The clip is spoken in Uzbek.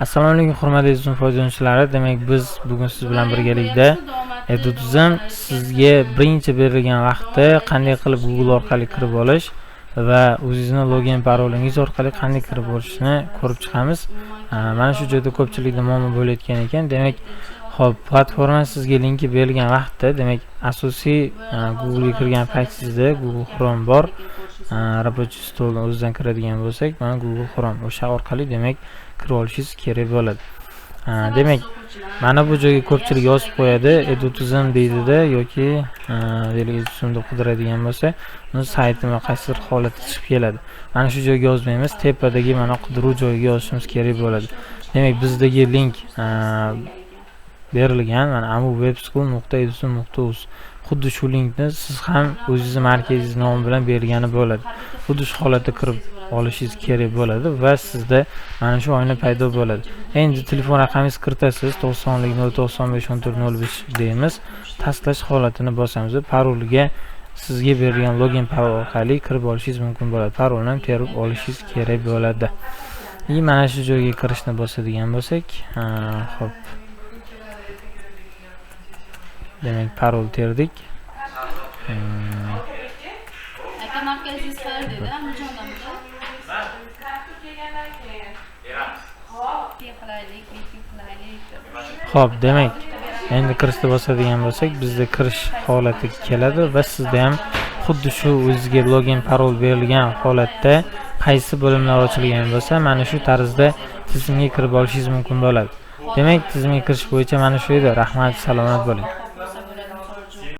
Assalomu alaykum, hurmatli Zoom foydalanuvchilari. Demak, biz bugun siz bilan birgalikda Edutizm sizga birinchi berilgan vaqtda qanday qilib Google orqali kirib olish va o'zingizni login parolingiz orqali qanday kirib olishni ko'rib chiqamiz. Mana shu joyda ko'pchilikda muammo bo'layotgan ekan. Demak, xo'p, platforma sizga linki berilgan vaqtda, demak, asosiy Google'ga kirgan paytingizda Google Chrome bor. Рабочий stolni o'zidan kiradigan bo'lsak, mana Google Chrome o'sha orqali, demak, kirib olishingiz kerak bo'ladi. Demak, mana bu joyga ko'pchilik yozib qo'yadi, Edutizm deydida yoki Edutizm deb qidiradigan bo'lsa, uni saytimi qaysidir holatda chiqib keladi. Mana shu joyga yozmaymiz, tepadagi mana qidiruv joyiga yozishimiz kerak bo'ladi. Demak, bizdagi link berilgan, mana amuwebschool.edutizm.uz. Xuddi shu linkni siz ham o'zingizni markazingiz nomi bilan berilgani bo'ladi. Xuddi shu holatda kirib olishingiz kerak bo'ladi va sizda mana shu oyna paydo bo'ladi. Endi telefon raqamingizni kiritasiz, 90 095 14 05 deymiz. Tasdiqlash holatini bosamiz va parolga sizga berilgan login parol orqali kirib olishingiz mumkin bo'ladi. Parolni ham terib olishingiz kerak bo'ladi. И mana shu joyga kirishni bosadigan bo'lsak, xo'p. Demak, parol terdik. Aka, markazingiz qayerda edi? Andijondamidi? Qilaylik, miting qilaylik. Xo'p, demak, endi kirishni bosadigan bo'lsak, bizda kirish holati keladi va sizda ham xuddi shu o'zizga login parol berilgan holatda qaysi bo'limlar ochilgan bo'lsa, mana shu tarzda tizimga kirib olishingiz mumkin bo'ladi. Demak, tizimga kirish bo'yicha mana shu edi. Rahmat, salomat bo'ling.